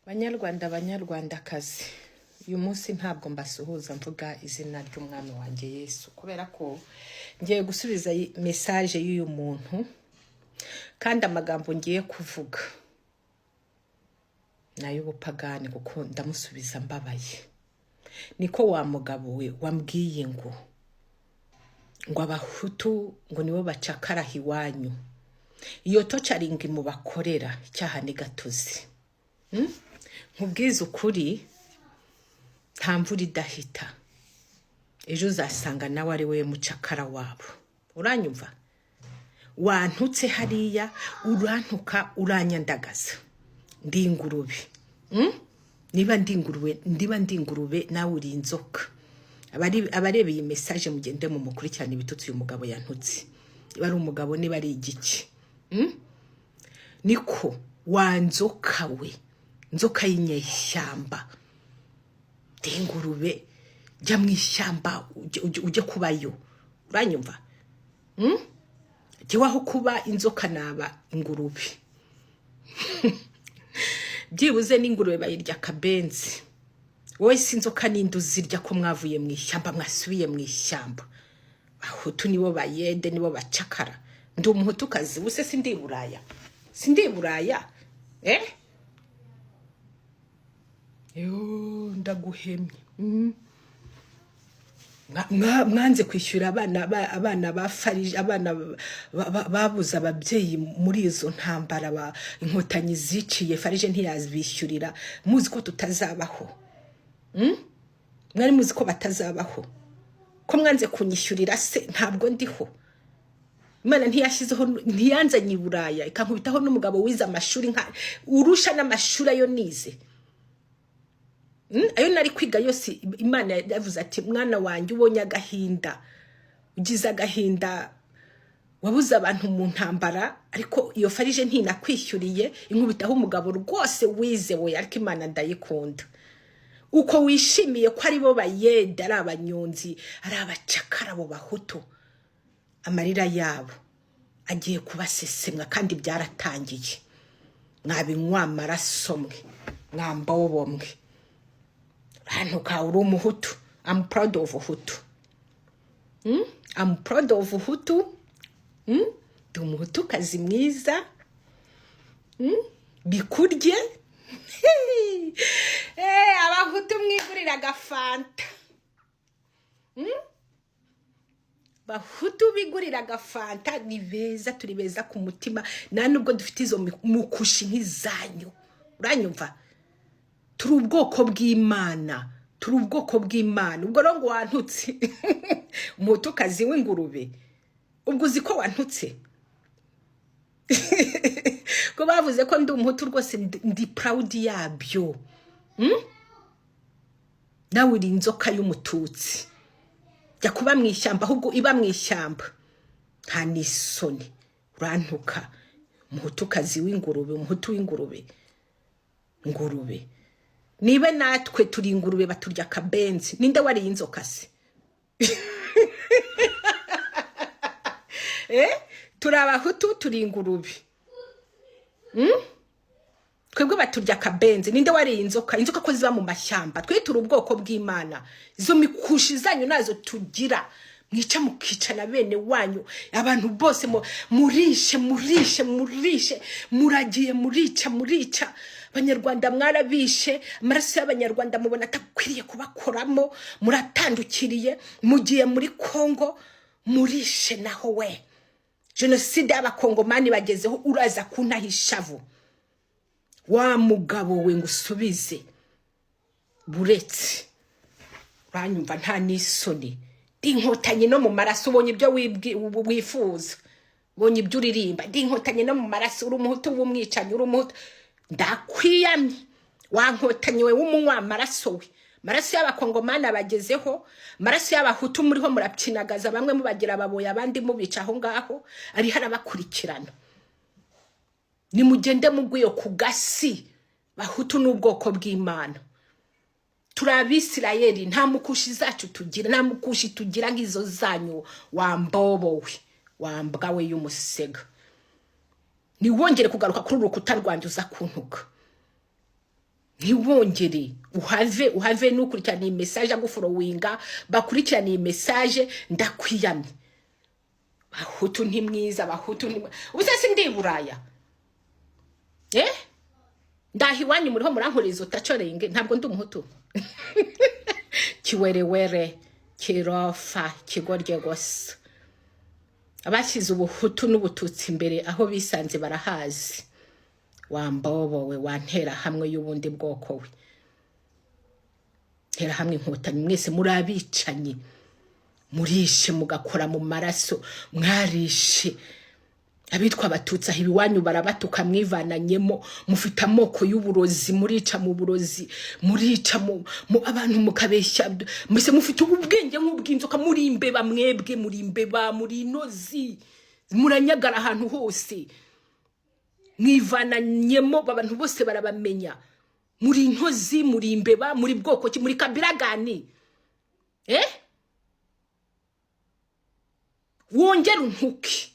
Banyarwanda, banyarwandakazi, uyu munsi ntabwo mbasuhuza mvuga izina ry'umwami wanjye Yesu, kubera ko ngiye gusubiza message y'uyu muntu, kandi amagambo ngiye kuvuga ni ay'ubupagani, kuko ndamusubiza mbabaye. Niko wa mugabo we wambwiye ngo Abahutu ngo nibo bacakaraha iwanyu, iyo torturing mubakorera, icyaha ni gatozi. Nkubwize ukuri, nta mvura idahita. Ejo uzasanga nawe ari we mucakara wabo. Uranyumva? Wantutse hariya, urantuka, uranyandagaza. Ndi ingurube. Niba ndi ingurube, ndiba ndi ingurube, nawe uri inzoka. Abareba iyi message, mugende mumukurikirane ibitutsi uyu mugabo yantutse, niba ari umugabo, niba ari igiki. Niko wa nzoka we, nzoka y'inyeshyamba, ndi ingurube, jya mu ishyamba ujye kubayo. Uranyumva? Jyewe aho kuba inzoka naba ingurube. Byibuze n'ingurube bayirya akabenzi. Wowe si inzoka, ninde uzirya ko mwavuye mu ishyamba, mwasubiye mu ishyamba? Abahutu nibo bayede, nibo bacakara. Ndi Umuhutukazi ubuse sindi i Buraya? Sindi i Buraya, eh? Yo, ndaguhemye. Mwanze kwishyura abana abana ba FARG, abana babuze ababyeyi muri izo ntambara Inkotanyi ziciye. FARG ntiyazibishyurira. Muzi ko tutazabaho. Mwari muzi ko batazabaho. Ko mwanze kunyishyurira se, ntabwo ndiho? Imana ntiyashyizeho, ntiyanzanye i Buraya ikankubitaho n'umugabo wize amashuri nka urusha n'amashuri ayo nize? Ayo nari kwiga yose, Imana yavuze ati: "Mwana wanjye, ubonye agahinda, ugize agahinda, wabuze abantu mu ntambara, ariko iyo FARG ntinakwishyuriye, inkubitaho umugabo rwose wize we." Ariko Imana ndayikunda. Uko wishimiye ko ari bo bayede, ari abanyonzi, ari abacakara, abo Bahutu, amarira yabo agiye kubasesemwa, kandi byaratangiye. Mwabinywa amaraso mwe, mwambobo mwe. Hantuka uri Umuhutu. I'm proud of Hutu. I'm proud of Hutu. Ndi Umuhutukazi mwiza. Bikurye. Abahutu mwigurira agafanta. Bahutu bigurira agafanta ni beza, turi beza ku mutima, nta nubwo dufite izo mukushi nk'izanyu. Uranyumva? Turi ubwoko bw'Imana, turi ubwoko bw'Imana. Ubwo rero ngo wantutse, Umuhutukazi w'ingurube, ubwo uzi ko wantutse, ko bavuze ko ndi Umuhutu rwose, ndi proud yabyo. Nawe uri inzoka y'Umututsi, jya kuba mu ishyamba, ahubwo iba mu ishyamba. Nta n'isoni, urantuka, Umuhutukazi w'ingurube, Umuhutu w'ingurube, ngurube. Niba natwe turi ingurube, baturya akabenzi. Ninde wariye inzoka se? Eh, turi Abahutu, turi ingurube. Twebwe baturya akabenzi. Ninde wariye inzoka? Inzoka ko ziba mu mashyamba. Twe turi ubwoko bw'Imana. Izo mikushi zanyu nazo tugira, mwica mukicana bene wanyu. Abantu bose murishe, murishe, murishe, muragiye murica, murica Abanyarwanda, mwarabishe. Amaraso y'Abanyarwanda mubona atakwiriye kubakoramo. Muratandukiriye, mugiye muri Kongo, murishe naho we. Jenoside y'Abakongomani bagezeho, uraza kuntaha ishavu wa mugabo we, ngo usubize buretse. Uranyumva? Nta n'isoni. Ndi Inkotanyi no mu maraso. Ubonye ibyo wifuza, ubonye ibyo uririmba. Ndi Inkotanyi no mu maraso. Uri Umuhutu w'umwicanyi, uri Umuhutu, ndakwiyamye wa Nkotanyi we w'umunywa amaraso we. Amaraso y'Abakongomani abagezeho, amaraso y'Abahutu muriho murapyinagaza, bamwe mubagira ababoye, abandi mubica aho ngaho, ariho arabakurikirana. Nimugende mugwiyo ku gasi. Bahutu n'ubwoko bw'Imana, turi Abisirayeli. Nta mukushi zacu tugira, nta mukushi tugira nk'izo zanyu. Wambobowe, wambwa we y'umusega, ntiwongere kugaruka kuri uru rukuta rwanjye uza kuntuka. Ntiwongere uhave, uhave n'ukurikirana iyi message, agufollowinga, bakurikirana iyi message. Ndakwiyamye. Bahutu ntimwiza, Bahutu ntimwiza. Ubu se sindi i Buraya? Eh, ndaha iwanyu muriho murankorera izo tacorenge. Ntabwo ndi Umuhutu. Kiwerewere, kirofa, kigorye gusa. Abashyize Ubuhutu n'Ubututsi imbere, aho bisanze barahazi. Wambobowe, wantera hamwe y'ubundi bwoko we, ntera hamwe Inkotanyi, mwese muri abicanyi. Murishe mugakora mu maraso. Mwarishe abitwa Abatutsi aho ibiwanyu, barabatuka, mwivananyemo. Mufite amoko y'uburozi, murica mu burozi, murica mu abantu, mukabeshya. Mbese mufite ubwenge nk'ubw'inzoka. Muri imbeba mwebwe, muri imbeba, muri inozi, muranyagara ahantu hose, mwivananyemo, abantu bose barabamenya. Muri intozi, muri imbeba, muri bwoko ki? Muri kabila gani? Eh, wongere untuke,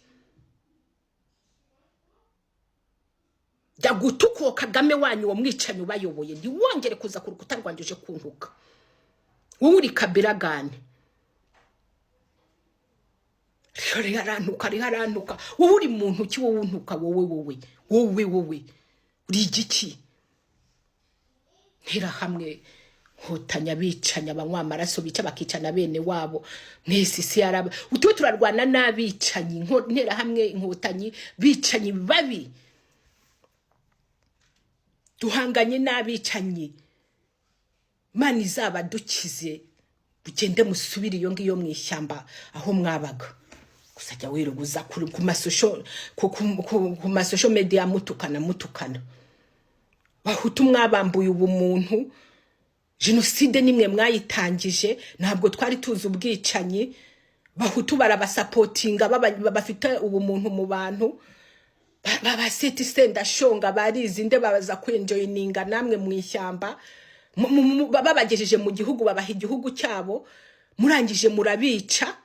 ndagutuka. Uwo Kagame wanyu, uwo mwicanyi ubayoboye, ntiwongere kuza ku rukuta rwanjye uje kuntuka. Wowe uri kabila gani? Riho arantuka, riho arantuka. Wowe uri muntu ki? Wowe untuka, wowe, wowe, wowe, wowe uri igiki? Nterahamwe, Nkotanyi, abicanya, abanywa amaraso, bica bakicana bene wabo. Mwese isi yaraba utuwe. Turarwana n'abicanyi, Nterahamwe, Inkotanyi, bicanyi babi. Duhanganye n'abicanyi. Imana izabadukize. Mugende musubire iyo ngiyo mu ishyamba aho mwabaga. Gusa jya wiruguza ku masocial media, mutukana, mutukana. Bahutu mwabambuye ubumuntu. Jenoside nimwe mwayitangije, ntabwo twari tuzi ubwicanyi. Bahutu barabasupportinga, bafite ubumuntu mu bantu. Babaseti Sendashonga barizi nde, babaza kwenjoyininga namwe mu ishyamba. Babagejeje mu gihugu, babaha igihugu cyabo, murangije murabica.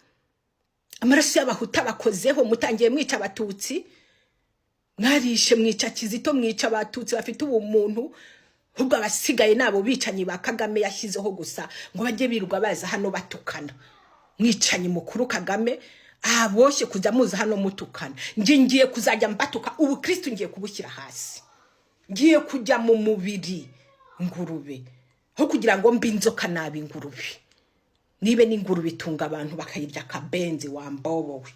Amaraso y'Abahutu abakozeho. Mutangiye mwica Abatutsi, mwarishe, mwica Kizito, mwica Abatutsi bafite ubumuntu. Ahubwo abasigaye nabo bicanyi ba Kagame yashyizeho gusa ngo bajye birirwa baza hano batukana. Mwicanyi mukuru Kagame aboshye kujya muza hano mutukana. Njye ngiye kuzajya mbatuka. Ubu Kristo ngiye kubushyira hasi, ngiye kujya mu mubiri ngurube. Aho kugira ngo mbe inzoka, nabi ingurube. Nibe n'ingurube itunga abantu bakayirya akabenzi. Wambobowe,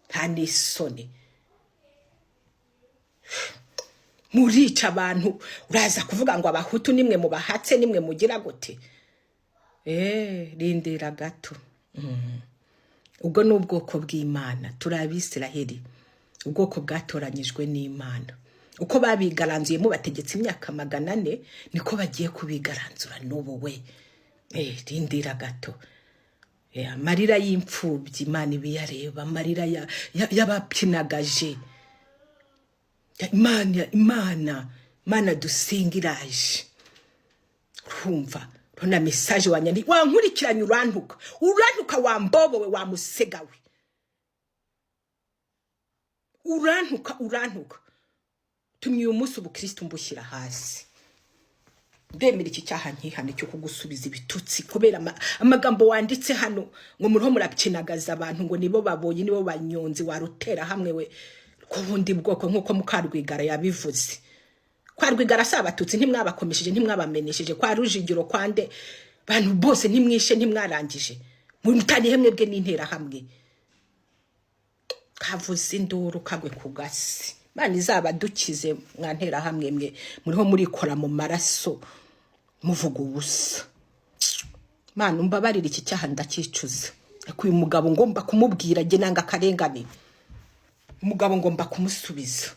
nta n'isoni, murica abantu. Uraza kuvuga ngo Abahutu nimwe mubahatse, nimwe mugira gute? Eh, rindira gato. Ubwo ni ubwoko bw'Imana, turi Abisiraheli, ubwoko bwatoranyijwe n'Imana. Uko babigaranzuye mubategetse imyaka 400, niko bagiye kubigaranzura n'ubu we. Eh, rindira gato. Eh, amarira y'imfubyi Imana ibiyareba, amarira y'abapyinagaje. Imana, Imana, Imana dusenga iraje. Urumva, urabona message wanyandi, wankurikiranye, urantuka, urantuka. Wambobowe, wamusegawe, urantuka, urantuka. Tumye uyu munsi ubukristo mbushyira hasi. Ndemera iki cyaha, nkihane cyo kugusubiza ibitutsi kubera amagambo wanditse hano ngo muriho murapyinagaza abantu, ngo nibo babonye, nibo banyonzi. Warutera hamwe we ku bundi bwoko, nk'uko Mukarwigara yabivuze. Kwa Rwigara si Abatutsi? Ntimwabakomesheje? Ntimwabamenesheje? Kwa Rujigiro, kwande, bantu bose ntimwishe? Ntimwarangije? Mutanihe mwebwe n'Interahamwe? Kavuze induru kagwe ku gasi. Imana izabadukize. Mwantera hamwe mwe, muriho murikora mu maraso, muvuga ubusa. Mana umbabarire, iki cyaha ndacyicuza. Ariko uyu mugabo ngomba kumubwira. Jye nanga akarengane. Umugabo ngomba kumusubiza.